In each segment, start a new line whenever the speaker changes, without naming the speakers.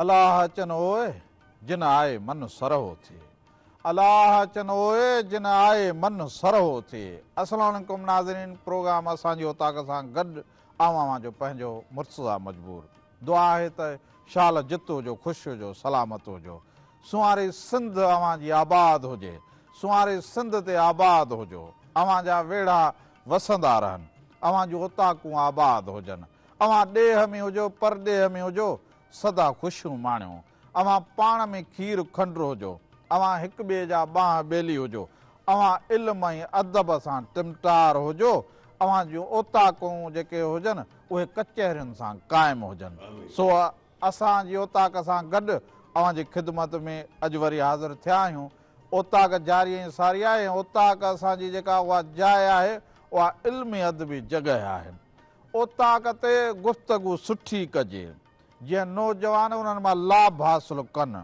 الله اچن اوء، جن آئي من سرهو ٿئي. الله اچن اوء، جن آئي من سرهو ٿئي. السلام عليڪم ناظرين پروگرام اسان جي اوطاق سان گڏ آئون اوهان جو پنهنجو مرتضيٰ مجبور. دعا آهي ته شال جت هجو خوش هجو سلامت هجو. سونهاري سنڌ اوهان جي آباد هجي. سونهاري سنڌ تي آباد هجو. اوهان جا ويڙها وسندا رهن. اوهان جون اوطاقون آباد هجن. اوهان ڏيهه ۾ هجو پرڏيهه ۾ هجو سدا خوشيون ماڻيو. اوهان پاڻ ۾ کير کنڊ هجو. اوهان هڪ ٻئي جا ٻانهن ٻيلي هجو. اوهان علم ۽ ادب سان ٽمٽار هجو. اوهان جون اوطاقون جيڪي هجن اهي ڪچهرين سان قائم هجن. سو اسان جي اوطاق سان گڏ اوهان جي خدمت ۾ اڄ وري حاضر ٿيا آهيون. اوطاق جاري ۽ ساري آهي ۽ اوطاق اسان جي جيڪا اها جاء آهي اها علمي ادبي جڳهه آهي. اوطاق تي گفتگو سٺي ڪجي، جيئن نوجوان انهن مان لاڀ حاصل ڪن.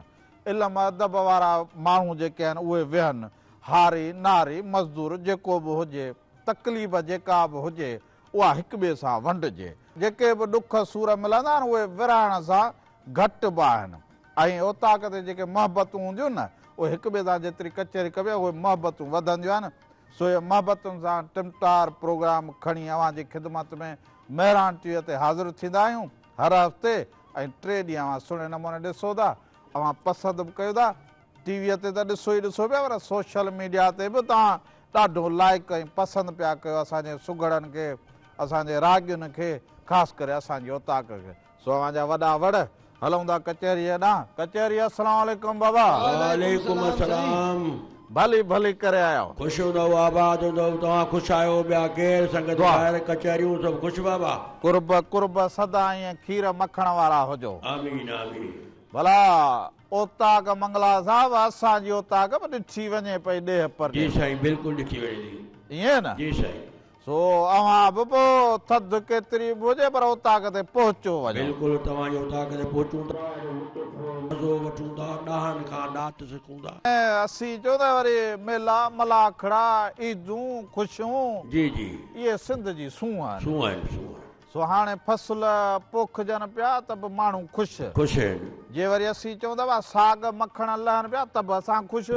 علم ادب وارا ماڻهو جيڪي آهن اهي ويهن، هاري، ناري، مزدور جيڪو به هجي، تڪليف جيڪا به هجي اها هڪ ٻئي سان ونڊجي. جيڪي به ڏک سور ملندا آهن اهي ورهائڻ سان گهٽ به آهن ۽ اوطاق تي جيڪي محبتون هونديون نه اهي هڪ ٻئي سان جيتري ڪچهري ڪبي آهي اهي محبتون وڌنديون آهن. سو اهي محبتن سان ٽمٽار پروگرام کڻي اوهان جي خدمت ۾ مهراڻ ٽي وي تي حاضر ٿيندا آهيون هر هفتي ۽ ٽي ڏينهن اوهان سهڻي نموني ڏسو ٿا اوهان پسند به ڪيو ٿا ٽي وي تي ته ڏسو ئي ڏسو پيا پر سوشل ميڊيا تي به توهان ڏاڍو لائيڪ ۽ پسند پيا ڪيو اسان جي سگهڙن کي اسان جي راڳين کي خاص ڪري اسان جي اوطاق کي. سو اوهان جا وڏا وڙ، هلون ٿا ڪچهريء ڏانهن. ڪچهري، السلام عليڪم بابا.
وعليڪم السلام.
ڀلي ڀلي ڪري آيؤ.
خوش هوندؤ، آباد هوندؤ، توهان خوش آهيو، ٻيا ڪير، سنگت ڀائر، ڪچهريون سڀ خوش بابا.
قرب قرب سدا ائين کير مکڻ وارا هجو.
آمين آمين.
ڀلا اوطاق منگلا صاحب اسان جي اوطاق به ڏٺي وڃي پئي ڏيهه پرڏيهه.
جي سائين بلڪل ڏٺي وڃي ٿي.
ائين نه.
جي سائين.
سو اوهان به پوء ٿڌ ڪيتري به هجي پر اوطاق تي پهچو وڃو.
بلڪل توهان جي اوطاق تي پهچون ٿا، مزو وٺون ٿا، ڏاهن کان ڏات سکون ٿا.
۽ اسين چئون ٿا وري ميلا، ملاکڙا، عيدون، خوشيون.
جي جي.
اهي سنڌ جي سونهن آهن.
سونهن آهن، سونهن.
سو هاڻي فصل پوکجن پيا ته به ماڻهو خوش.
خوش آهن.
جي وري اسين چئون ته ڀا ساڳ مکڻ لهن پيا ته به اسان خوش.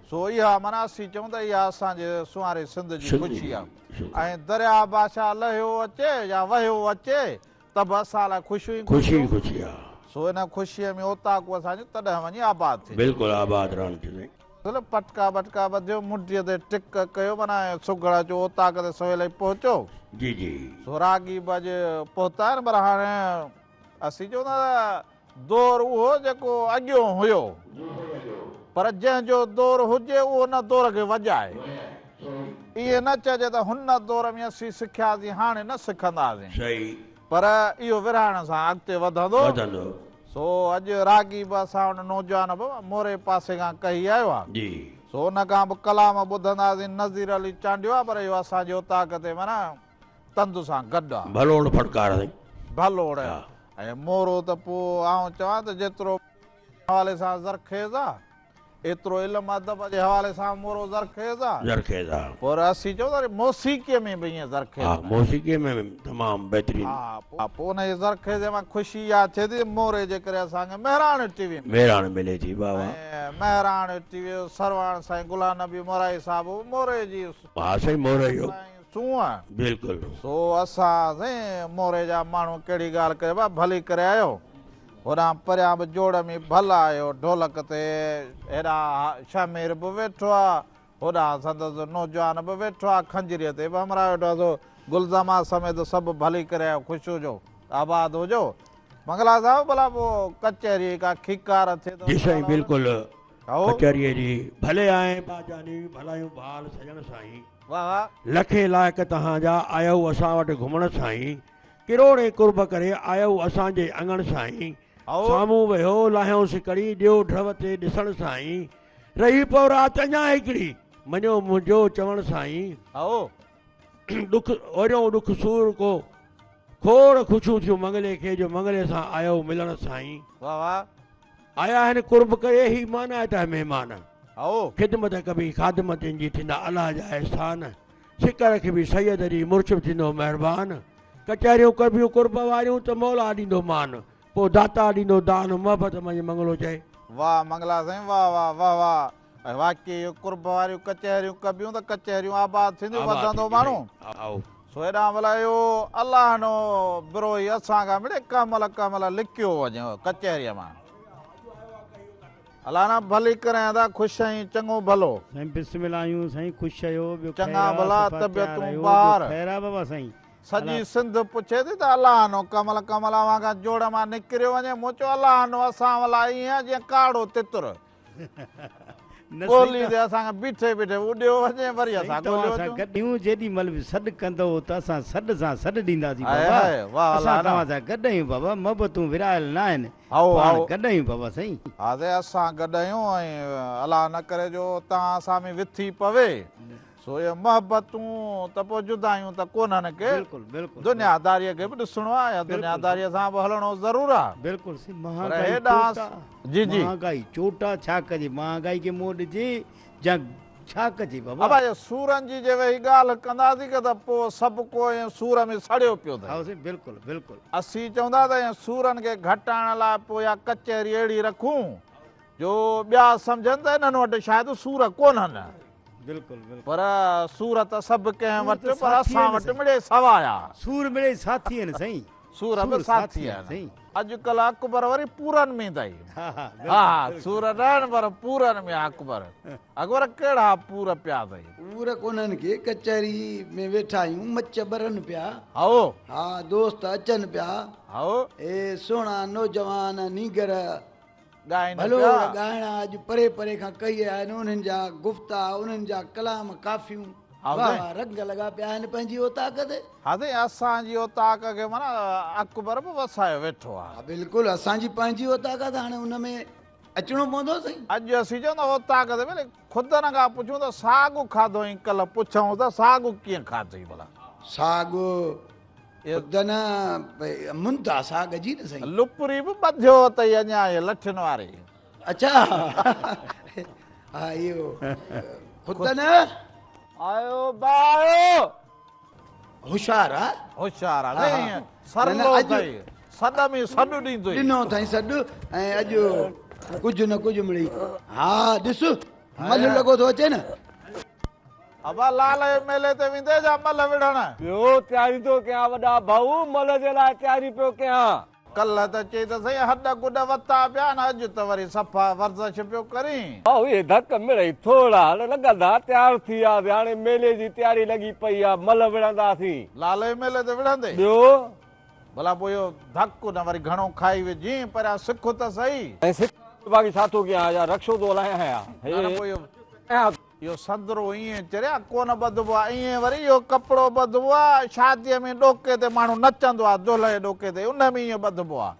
سو اها معنيٰ اسين چئون ته اها اسان جي سونهاري سنڌ جي خوشي آهي ۽ درياء بادشاهه لهيو اچي يا وهيو اچي ته به اسان لاء خوشيون ئي
خوشيون. خوشي ئي خوشي آهي.
سو ان خوشيء ۾ اوطاقون اسان جون تڏهن وڃي آباد ٿينديون.
بلڪل آباد رهن ٿيون سائين.
پٽڪا ٻٽڪا ٻڌيو، منڊيء تي ٽڪ ڪيو معنيٰ سگهڙ اچو اوطاق تي سويل ئي پهچو.
جي جي.
سو راڳي به اڄ پهتا آهن پر هاڻي اسين چئون ٿا ته دور اهو جيڪو اڳيون هيو پر جنهن جو دور هجي اهو ان دور کي وڄائي. ائين نه چئجي ته هن دور ۾ اسين سکياسين هاڻي نه سکنداسين.
صحيح.
پر اهو ورهائڻ سان اڳتي وڌندو.
وڌندو.
سو اڄ راڳي به اسان وٽ نوجوان به موري پاسي کان ڪهي آيو آ.
جي.
سو ان کان به ڪلام ٻڌنداسين. نذير علي چانڊيو آ پر اهو اسان جي اوطاق تي معنيٰ تند سان گڏ آ.
ڀلوڙ ڦٽڪار سائين.
ڀلوڙ.
ها.
۽ مورو ته پوء آئون چوان ته جيترو حوالي سان زرخيز آ. ايترو علم ادب جي حوالي سان مورو زرخيز آ.
زرخيز آ.
پر اسين چئون ٿا وري موسيقيء ۾ به ائين زرخيز
ها موسيقيء ۾ به تمام بهترين.
ها پوء انهيء زرخيزيء مان خوشي اها ٿئي ٿي ته موري جي ڪري اسان کي مهراڻ ٽي وي.
مهراڻ ملي ٿي واهه واهه.
۽ مهراڻ ٽي وي جو سرواڻ سائين غلام نبي مورائي صاحب به موري جي.
ها سائين موري جو.
سائين سونهن.
بلڪل.
سو اسان سائين موري جا ماڻهو ڪهڙي ڳالهه ڪريون ڀا ڀلي ڪري آيو. هوڏانهن پريان به جوڙ ۾ ڀل آيو، ڍولڪ تي هيڏانهن شهمير به ويٺو آ، هوڏانهن سندس نوجوان به ويٺو آ، خنجريء تي به همراهه ويٺو آ، سو گلزمان سميت سڀ ڀلي ڪري آيو، خوش هجو، آباد هجو. منگلا صاحب ڀلا پوء ڪچهريء جي ڪا کيڪار ٿئي ته
جي سائين بلڪل ڪچهريء جي ڀلي آئين باجاني ڀلايون ڀال سڄڻ سائين.
واه واه.
لکين لائق تهان جا آيو اسان وٽ گهمڻ سائين. ڪروڙين قرب ڪري آيو اسان جي اڱڻ سائين. سامهون ويهو لاهيون سڪڙي ڏيو ڍرو تي ڏسڻ سائين. رهي پئو رات اڃا هڪڙي مڃيو منهنجو چوڻ سائين. ڏک اوريون ڏک سور ڪو کوڙ خوشيون ٿيون منگلي کي جو منگلي سان آيو ملڻ سائين. آيا آهن قرب ڪري هي مانائتا مهمان. خدمت ڪبي خادم تن جي ٿيندا الله جا احسان. سڪ رکبي سيد ڏي مرشد ٿيندو مهربان. ڪچهريون ڪبيون قرب واريون ته مولا ڏيندو مان. پوء داتا ڏيندو دان، محبت منجهه منگلو چئي.
واهه منگلا سائين واهه واهه واهه واهه ۽ واقعي اهو قرب واريون ڪچهريون ڪبيون ته ڪچهريون آباد ٿينديون وڌندو ماڻهو سو هيڏانهن ڀلا اهو الله نو بروهي اسان کان مڙئي ڪنهن مهل ڪنهن مهل لڪيو وڃي ڪچهريء مان. الله نه ڀلي ڪرين ادا خوش آهين چڱو ڀلو.
سائين بسم الله آهيون سائين خوش آهيو ٻيو خير
چڱا
آ
ڀلا
صفا تيار
طبيعتون
آهيو ٻيو
بهار.
خير آ بابا سائين
سڄي
الله.
سنڌ پڇي ٿي ته الله نو ڪمل ڪمل اوهان کان جوڙ مان نڪريو وڃي مون چيو الله نو اسان لاء ائين آ جيئن ڪاڙو تتر
نه سائين
ٻولي تي اسان کان بيٺي بيٺي اڏيو وڃي وري
سائين
اسان
توهان
ڳوليو
سان
اچون.
گڏ آهيون جيڏي مهل به سڏ ڪندؤ ته اسان سڏ سان سڏ ڏينداسين
هاء
بابا
هاء واه
اسان
الله نو.
توهان سان گڏ آهيون بابا محبتون ورهايل نه آهن
هائو
پاڻ
هائو.
گڏ آهيون بابا سائين.
ها سائين اسان گڏ آهيون ۽ الله نه ڪري جو توهان اسان ۾ وٿي پوي سو اهي محبتون ته پوء جدايون ته ڪونهن ڪي.
بلڪل بلڪل
دنيا داريء کي به ڏسڻو آهي يا دنيا داريء سان به هلڻو ضرور آهي.
بلڪل سائين
پر
مهانگائي
هيڏانهن
چوٽا
جي جي.
مهانگائي چوٽا ڇا ڪجي مهانگائي کي منهن ڏجي يا ڇا ڪجي بابا.
ابا اهي سورن جي جي ويهي ڳالهه ڪنداسين ته پوء سڀ ڪو ائين سور ۾ سڙيو پيو اٿئي.
هائو سائين بلڪل بلڪل.
اسين چوندا ته ائين سورن کي گهٽائڻ لاء پوء اها ڪچهري اهڙي رکون جو ٻيا سمجهن ته انهن وٽ شايد سور ڪونهن.
بلڪل بلڪل.
پر سور ته سڀ ڪنهن
سور
وٽ
ته
پر
ساٿي
اسان
آهن
وٽ
سائين.
مڙئي سوايا.
سور مڙئي ساٿي آهن سائين.
سور به
سور
ساٿي
ساٿي آهن
آهن.
سائين.
اڄڪلهه اڪبر وري پورن ۾ اٿئي.
ها ها بلڪل
ها
بلڪل.
سور نه آهن پر پورن ۾ اڪبر. اڪبر ڪهڙا پور پيا اٿئي.
پور ڪونهن ڪي ڪچهري ۾ ويٺا آهيون مچ ٻرن پيا.
هائو.
ها دوست اچن پيا.
هائو.
اي سهڻا نوجوان نينگر.
ڳائين
ڀلوڙ
پيا.
ڳائڻا اڄ پري پري کان ڪهي آيا آهن، انهن جا گفتا، انهن جا ڪلام، ڪافيون،
ها
واهه
سائين.
واهه رنگ لڳا پيا آهن پنهنجي اوطاق تي.
ها سائين اسان جي اوطاق کي معنيٰ اڪبر به وسايو ويٺو آهي.
ها بلڪل اسان جي پنهنجي اوطاق آهي ته هاڻي ان ۾ اچڻو پوندو سائين.
اڄ اسين چون ٿا اوطاق تي ڀلي خودن کان پڇون ته ساڳ کاڌو ۽ ڪلهه پڇون ته ساڳ ڪيئن کاڌئي ڀلا.
ساڳ خود نه مند آ ساڳ جي نه سائين.
لپري به ٻڌيو اٿئي اڃا اهي لٺين واري.
اڇا ها اهو خود نه.
آيو با آيو.
هوشيار آ.
هوشيار آ سائين سرلو اٿئي سڏ ۾ سڏ ڏيندوئي.
ڏنو اٿئي سڏ ۽ اڄ ڪجهه نه ڪجهه مڙئي ها ڏس ملهه لڳو ٿو اچي نه.
ابا لال جي ميلي تي ويندي ڇا ملهه وڙهڻ؟
ٻيو تياري ٿو ڪيان وڏا ڀائو ملهه جي لاء تياري پيو ڪيان.
ڪلهه ته چئي ته سائين هڏ گڏ وتا پيا آهن اڄ ته وري صفا ورزش پيو ڪرين.
ڀائو اهي ڌڪ مڙئي ٿورا لڳندا تيار ٿي وياسين هاڻي ميلي جي تياري لڳي پئي آ ملهه وڙهنداسين.
لال جي ميلي تي وڙهندي؟
ٻيو.
ڀلا پوء اهو ڌڪ نه وري گهڻو کائي وجهين پريان سک ته سهي.
سائين سک باقي ڇا ٿو ڪيان يا رڪشو ٿو هلايان يا.
نه نه پوء اهو. اهو سندرو ائين چريا ڪونه ٻڌبو آ، ائين وري اهو ڪپڙو ٻڌبو آ، شاديء ۾ ڏوڪي تي ماڻهو نچندو آ، دولهه جي ڏوڪي تي، ان ۾ ائين ٻڌبو آ.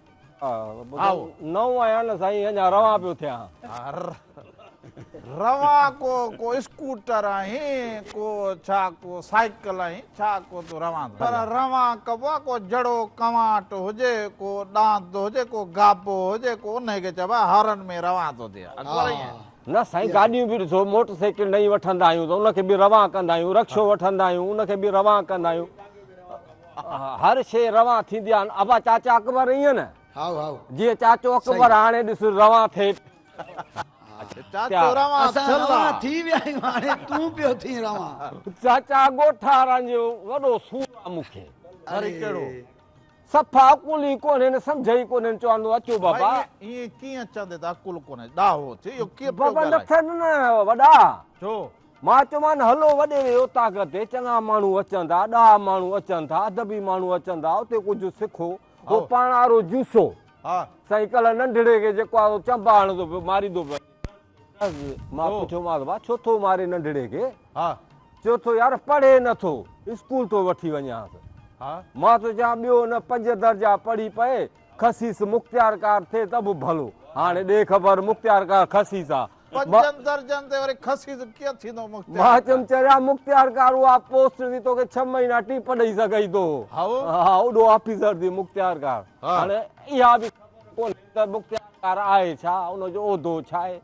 آئو. نئون آهيان نه سائين، اڃا روان پيو ٿيان.
روان ڪو ڪو اسڪوٽر آهين، ڪو ڇا ڪو سائيڪل آهين، ڇا ڪو تون روان ٿو. پر روان ڪبو آ، ڪو جڙو ڪنواٽ هجي، ڪو ڏاند هجي، ڪو گابو هجي، ڪو انهي کي چئبو آ هارن ۾ روان ٿو ٿئي. اڪبر ائين.
نه سائين گاڏيون به ڏسو موٽر سائيڪل نئين وٺندا آهيون ته ان کي به روان ڪندا آهيون رڪشو وٺندا آهيون ان کي به روان ڪندا آهيون هر شيء روان ٿيندي آهي ابا چاچا اڪبر ائين نه
هائو هائو
جيئن چاچو اڪبر هاڻي ڏس روان ٿئي
چاچو روان
اسان
ٿيل
روان
آ.
ٿي ويا آهيون هاڻي تون پيو ٿين روان.
چاچا ڳوٺارن جو وڏو سور آ مون کي.
وري ڪهڙو؟
صفا عقل ئي ڪونهين، سمجهه ئي ڪونهين، چوان ٿو اچو بابا.
ڀائي ائين ڪيئن چوندي ته عقل ڪونهي، ڏاهو ٿي اهو ڪيئن پيو
بابا نه
ڳالهائي.
ٿين نه وڏا.
ڇو؟
مان چومان هلو وڏيري اوطاق تي چڱا ماڻهو اچن ٿا، ڏاها ماڻهو اچن ٿا، ادبي ماڻهو اچن ٿا، اتي ڪجهه سکو. هو پاڻ آرو جوسو.
ها.
سائين ڪلهه ننڍڙي کي جيڪو آ سو چنبا هڻندو پيو ماريندو پيو وڃي. مان پڇيومانس ڀاء ڇو ٿو مارين ننڍڙي کي؟
ها.
چيو ٿو يار پڙهي نه ٿو، اسڪول ٿو وٺي وڃانس. مان ٿو چيان ٻيو نه پنج درجا پڙهي پئي، خسيس مختيارڪار ٿئي ته به ڀلو. هاڻي ڏي خبر مختيارڪار خسيس آ.
پنجن درجن تي وري خسيس ڪيئن ٿيندو مختيارڪار؟
مان چيم چريا مختيارڪار اها پوسٽ ٿي توکي ڇهه مهينا ٽيپ ڏئي سگهئي ٿو. ها اوڏو آفيسر ٿي مختيارڪار. هاڻي اها به خبر ڪونهي ته مختيارڪار آهي ڇا، ان جو عهدو ڇا آهي؟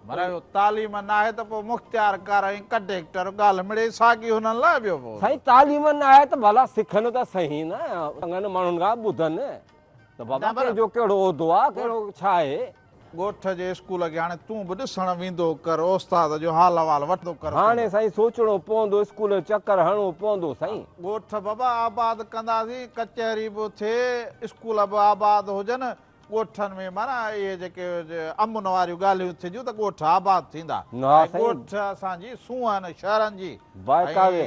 پر اهو تعليم ناهي ته پوء مختيارڪار ۽ ڪنڊيڪٽر ڳالهه مڙئي ساڳي هنن لاء ٻيو پوء.
سائين تعليم ناهي ته ڀلا سکن ته سهي نه، چڱن ماڻهن کان ٻڌن. ته بابا ڪنهن جو ڪهڙو عهدو آ، ڪهڙو ڇا آهي؟
ڳوٺ جي اسڪول کي هاڻي تون به ڏسڻ ويندو ڪر، استاد جو حال احوال وٺندو ڪر.
هاڻي سائين سوچڻو پوندو، اسڪول جو چڪر هڻڻو پوندو سائين.
ڳوٺ بابا آباد ڪنداسين، ڪچهري به ٿئي، اسڪول به آباد هجن، ڳوٺن ۾ معنيٰ اهي جيڪي امن واريون ڳالهيون ٿينديون ته ڳوٺ آباد ٿيندا.
ها
۽
سائين.
ڳوٺ اسان جي سونهن شهرن جي.
باقاعدي.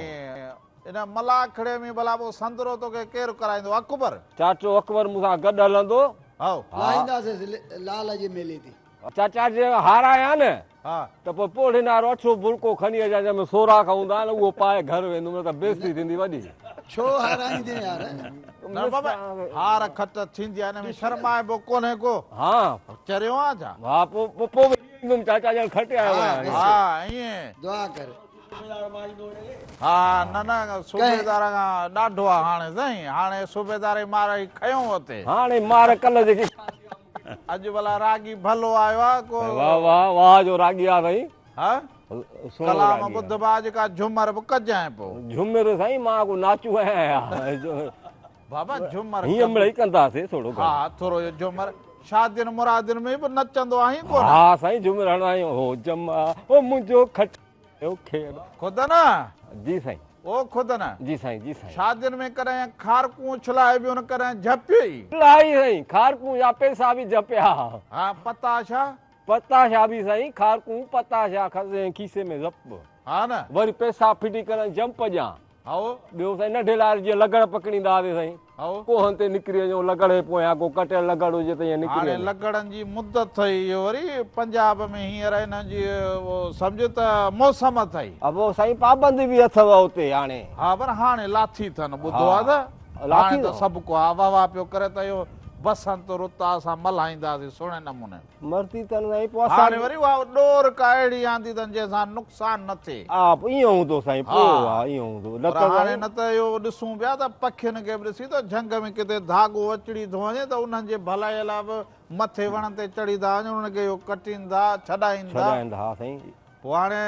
۽ ان ملاکڙي ۾ ڀلا پوء سندرو توکي ڪير ڪرائيندو اڪبر؟
چاچو اڪبر مون سان گڏ هلندو.
هائو.
لاهينداسينس لال جي ميلي تي.
چاچا جي هارايان نه
ها.
ته پوء پوڙهين وارو اڇو برقعو کڻي اچان جنهن ۾ سوراخ هوندا آهن اهو پائي گهر ويندم نه ته بيعزتي ٿيندي وڏي.
ڇو هارائيندين يار.
نه بابا هار کٽ ٿيندي آهي ان ۾ شرمائبو ڪونهي ڪو.
ها.
چريو آن ڇا؟
ها پوء پوء به ايندم چاچا ڄڻ کٽي آيو آهيان.
ها ائين.
دعا ڪر.
ها نه نه صوبيدار کان ڏاڍو آ هاڻي سائين هاڻي صوبيدار جي مار ئي کنيو اتي.
هاڻي مار ڪل جيڪي کاڌي آ مون کي.
اڄ ڀلا راڳي ڀلو آيو آ ڪو.
واه واه واه جو راڳي آ سائين.
ها
سهڻو
ڪلام
راڳي آ.
ٻڌبا اڄ ڪا جهمر به ڪجانء پو.
جهمر سائين مان ڪو ناچو آهيان.
بابا جهمر
هيئن مڙئي ڪنداسين ٿورو گهڻو.
ها ٿورو اهو جهمر شادين مرادين ۾ به نچندو آهين ڪونه؟
ها سائين جهمر هڻندا آهيون هو جما هو منهنجو کٽيو کير.
خود نه.
جي سائين.
او خود نه.
جي سائين جي سائين.
شادين ۾ ڪڏهن کارڪون اڇلائبيون آهن ڪڏهن جهپيئي.
اڇلائي سائين کارڪون جا پئسا به جهپيا.
ها پتاشا.
پتاشا به سائين کارڪون پتاشا کيسي ۾ زپ.
ها نه.
وري پئسا ڦٽي ڪرڻ جمپ ڏيان.
هائو.
ٻيو سائين ننڍي لاء جيئن لغڙ پڪڙيندا هئاسين سائين.
هائو.
ڪوهن تي نڪري وڃون لغڙ جي پويان ڪو ڪٽيل لغڙ هجي ته ائين نڪري
هاڻي
وڃون.
لغڙن جي مد اٿئي اهو وري پنجاب ۾ هينئر انهن جي سمجهه ته موسم اٿئي.
ابو سائين پابندي به اٿو اتي هاڻي.
ها پر هاڻي لاٿي اٿن ٻڌو آ ته هاڻي ته سڀ ڪو ها واهه واهه پيو ڪري ته اهو بسنت رت آ اسان ملهائينداسين سهڻي نموني.
مرضي تن سائين پوء اسان
هاڻي وري اها ڏور ڪا اهڙي آندي اٿن جنهن سان نقصان نه ٿئي.
ها پوء ائين هوندو سائين پوء ها ائين هوندو نه
پر
ته
هاڻي نه ته اهو ڏسون پيا ته پکين کي به ڏسي ته جهنگ ۾ ڪٿي ڌاڳو اچڙي ٿو وڃي ته انهن جي ڀلائي لاء به مٿي وڻن تي چڙهي ٿا وڃن انهن کي اهو ڪٽين ٿا ڇڏائين ٿا.
ڇڏائين ٿا ها سائين.
پوء هاڻي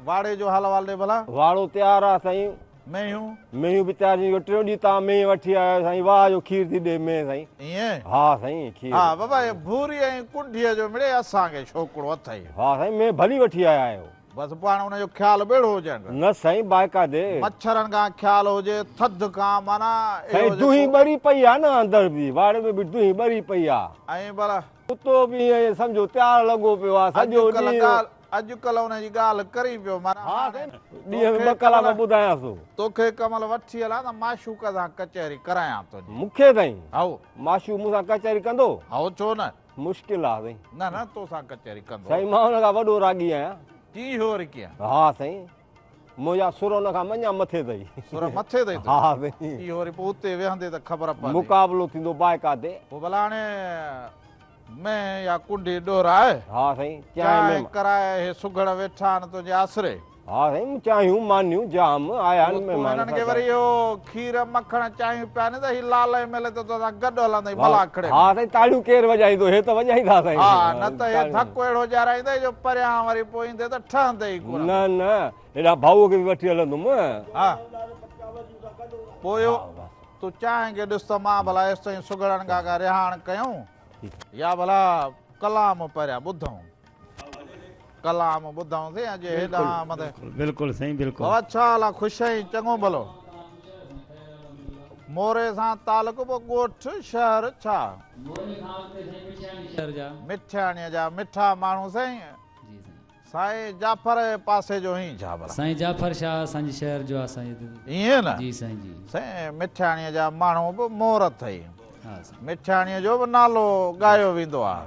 واڙي جو حال احوال ڏي ڀلا.
واڙو تيار آ سائين.
مينهيون؟
مينهيون به تيار ٿي ويون. ٽيون ڏينهن تان مينهن وٺي آيا آهيو سائين. واهه جو کير ٿي ڏي مينهن سائين.
ائين؟
ها سائين کير.
ها بابا هي ڀوري ۽ ڪنڍيء جو مڙئي اسان کي شوڪڙو اٿئي.
ها سائين مينهن ڀلي وٺي آيا آهيو.
بس پوء هاڻي ان جو خيال به اهڙو هجڻ.
نه سائين باقاعدي.
مڇرن کان خيال هجي، ٿڌ کان معنيٰ اهو
سائين
جيڪو.
دونهين ٻري پئي آ نه اندر به واڙي ۾ به دونهين ٻري پئي آ.
۽ ڀلا.
ڪتو به ائين سمجهو تيار لڳو پيو آ سڄو ڏينهن.
اڄڪلهه ان جي ڳالهه ڪرين پيو معنيٰ
ها سائين ڏينهن ۾ ٻه ڪلاڪ ٻڌايانس ٿو.
توکي ڪمل وٺي هلان ته معشوق سان ڪچهري ڪرايان تنهنجي.
مون کي سائين؟
هائو.
معشوق مون سان ڪچهري ڪندو؟
هائو ڇو نه.
مشڪل آ سائين.
نه نه توسان ڪچهري ڪندو.
سائين مان ان کان وڏو راڳي آهيان.
ڪي اهو وري ڪيئن؟
ها سائين منهنجا سر ان کان مڃان مٿي اٿئي.
سر مٿي اٿئي تنهنجا؟
ها سائين.
اهو وري پوء اتي ويهندي ته خبر پوندي.
مقابلو ٿيندو باقاعدي.
پوء ڀلا هاڻي مينهن يا ڪنڍي ڏورائي.
ها سائين چانهه
چانهه ڪرائي هي سگهڙ ويٺا آهن تنهنجي آسري.
ها سائين چانهيون مانيون جام آيا آهن مهمان.
هنن کي وري اهو کير مکڻ چانهيون پيارين ته هي لال جي ميلي تي تو سان گڏ هلندئي ملاکڙي ۾.
ها سائين تاڙيون ڪير وڄائيندو هي ته وڄائيندا سائين.
ها نه ته هي ڌڪ اهڙو ڏيارائيندئي جو پريان وري پوء ايندي ته ٺهندي ئي ڪونه.
نه نه هيڏانهن ڀائوء کي به وٺي هلندم.
ها پوء اهو تون چانهه کي ڏس ته مان ڀلا ايستائين سگهڙن کان ڪا رهاڻ ڪيون يا ڀلا ڪلام پهريان ٻڌون. ڪلام ٻڌون سين اڄ هيڏانهن مٿي.
بلڪل سائين بلڪل.
بابا ڇا حال آ خوش آهين چڱو ڀلو. موري سان تعلق پوء ڳوٺ شهر ڇا؟
موري کان اڳتي سائين مٺياڻي شهر جا.
مٺياڻي جا مٺا ماڻهو سائين.
جي سائين.
سائين جعفر جي پاسي جو هين ڇا ڀلا؟
سائين جعفر شاهه اسان جي شهر جو آ سائين.
ائين نه؟
جي سائين جي.
سائين مٺياڻيء جا ماڻهو به مور اٿئي.
ها سائين.
مٺياڻيء جو به نالو ڳايو ويندو آ.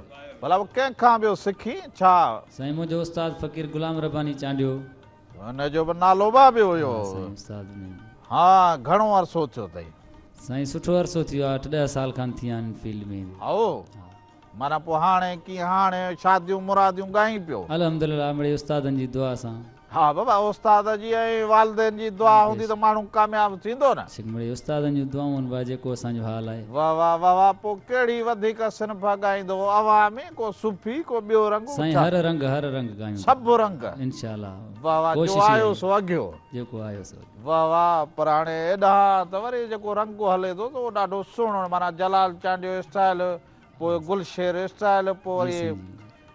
ڀلا به ڪنهن کان پيو سکين ڇا؟
سائين منهنجو استاد فقير غلام رباني چانڊيو.
ان جو به نالو به به هيو.
ها سائين استاد ۾.
ها گهڻو عرصو ٿيو اٿئي؟
سائين سٺو عرصو ٿي ويو آ اٺ ڏهه سال کن ٿي ويا آهن فيلڊ ۾ ايندي.
هائو. معنيٰ پوء هاڻي ڪيئن هاڻي شاديون مراديون ڳائين پيو؟
الحمدلله مڙئي استادن جي دعا سان.
ها بابا استاد جي ۽ والدين جي دعا هوندي ته ماڻهو ڪامياب ٿيندو نه.
مڙئي استادن جون دعائون آهن ڀاء جيڪو اسان جو حال آهي.
واه واه واه واه پوء ڪهڙي وڌيڪ صنف ڳائيندو عوامي ڪو صوفي ڪو ٻيو رنگ
سائين هر رنگ هر رنگ ڳايون ٿا.
سڀ رنگ.
انشاء الله
واه واه جو آيو سو اگهيو.
جيڪو آيو سو اگهيو.
واه واه پر هاڻي ايڏانهن ته وري جيڪو رنگ هلي ٿو ته اهو ڏاڍو سهڻو معنيٰ جلال چانڊيو اسٽائل پوء گلشير اسٽائل پوء وري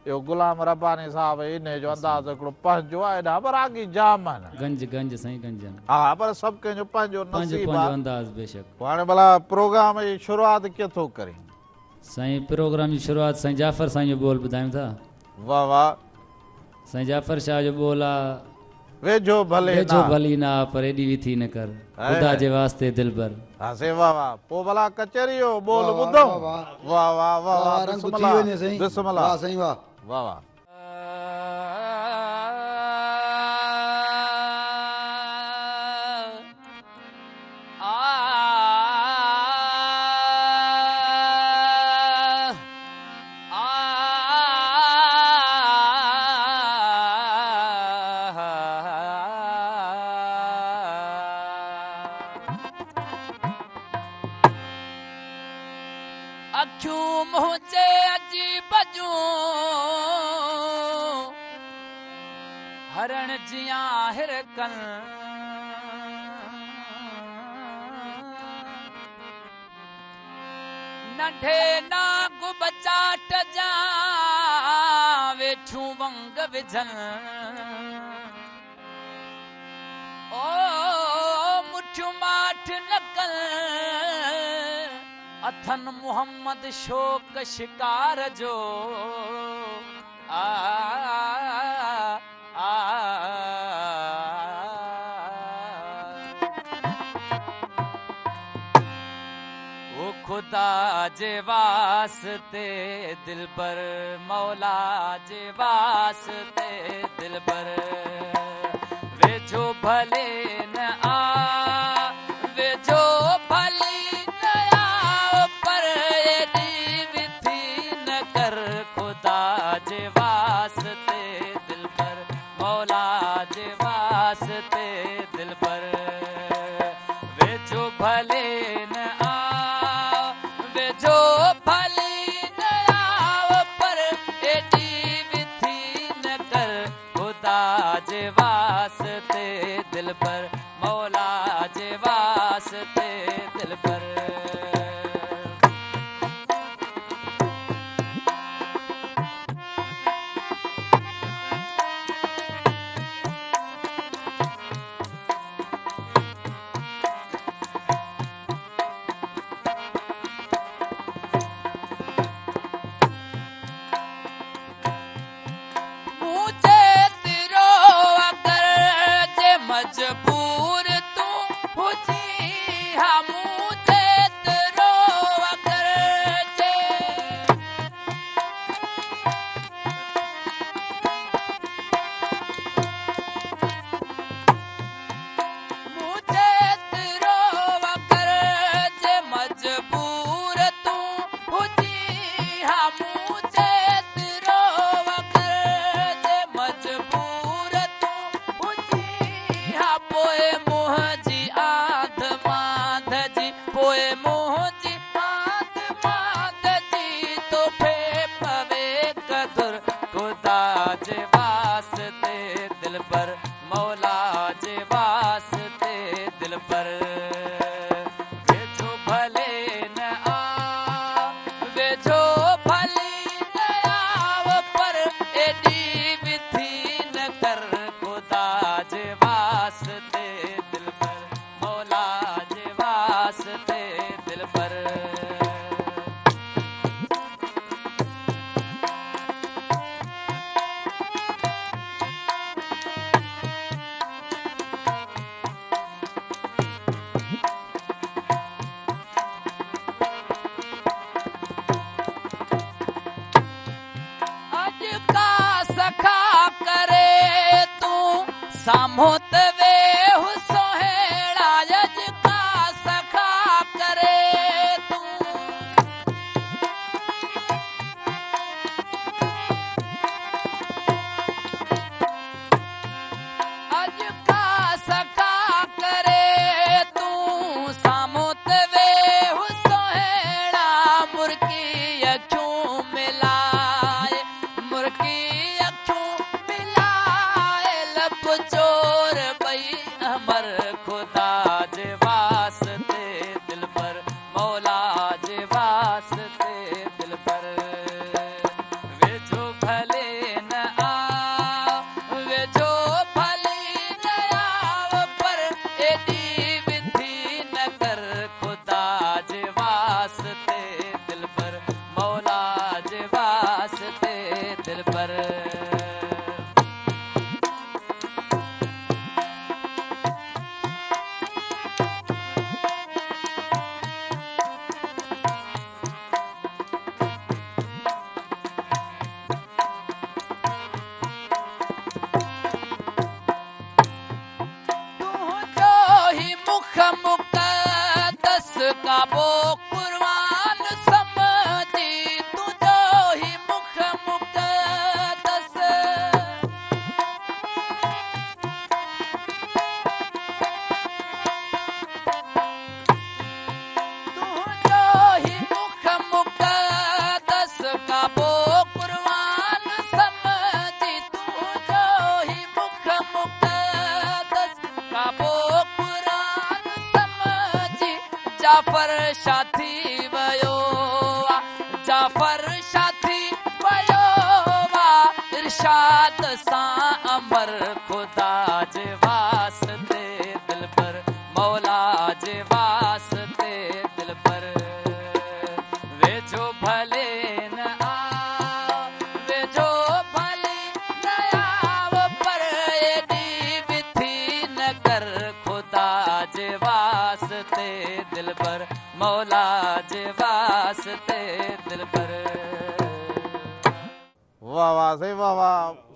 اهو غلام رباني صاحب انهي جو انداز هڪڙو پنهنجو آهي ايڏانهن به راڳي جام آهن.
گنج گنج سائين گنج آهن.
ها پر سڀ ڪنهن جو پنهنجو
پنهنجو
نصيب
پنهنجو
آهي.
انداز بيشڪ.
پوء هاڻي ڀلا پروگرام جي شروعات ڪيئن ٿو ڪرين؟
سائين پروگرام جي شروعات سائين جعفر سائين جو ٻول ٻڌايون ٿا.
واه واه.
سائين جعفر شاهه جو ٻول آ.
ويجهو ڀلي نه
ويجهو
آ.
ڀلي نه آ پر ايڏي وٿي نه ڪر خدا جي واسطي دلبر.
ها سائين واه واه پوء ڀلا ڪچهري جو ٻول ٻڌون. واه واه واه واه بسم الله بسم الله
واه سائين واه.
واه واه.
اکيون منهنجي عجيب جون هرڻ جيان هرڪن. ننڍي نانگ ٻچاٽ جان ويٺيون ونگ وجهن. او مٺيون ماٺ نه ڪن اٿن محمد شوق شڪار جو آ آ او خدا جي واسطي دلبر مولا جي واسطي دلبر ويجهو ڀلي نه آ ويجهو ڀلي نه آ پر ايڏي وٿي نه ڪر خدا جي واسطي دلبر مولا جي واسطي دلبر ويجهو ڀلي نه آ ويجهو ڀلي نه آ پر ايڏي وٿي نه ڪر خدا جي واسطي دلبر مولا ڪعبو قرآن سمجهي تنهنجو هي مک مقدس. تنهنجو هي مک مقدس ڪعبو قرآن سمجهي تنهنجو هي مک مقدس ڪعبو قرآن سمجهي جعفر شاهه ٿي ويو آ جعفر شاهه ٿي ويو آ ارشاد سان امر خدا جي واسطي دلبر مولا جي واسطي دلبر ويجهو ڀلي نه آ ويجهو ڀلي نه آ پر ايڏي وٿي نه ڪر خدا جي واسطي دلبر مولا جي واسطي دلبر.
واهه واهه سائين واهه واهه.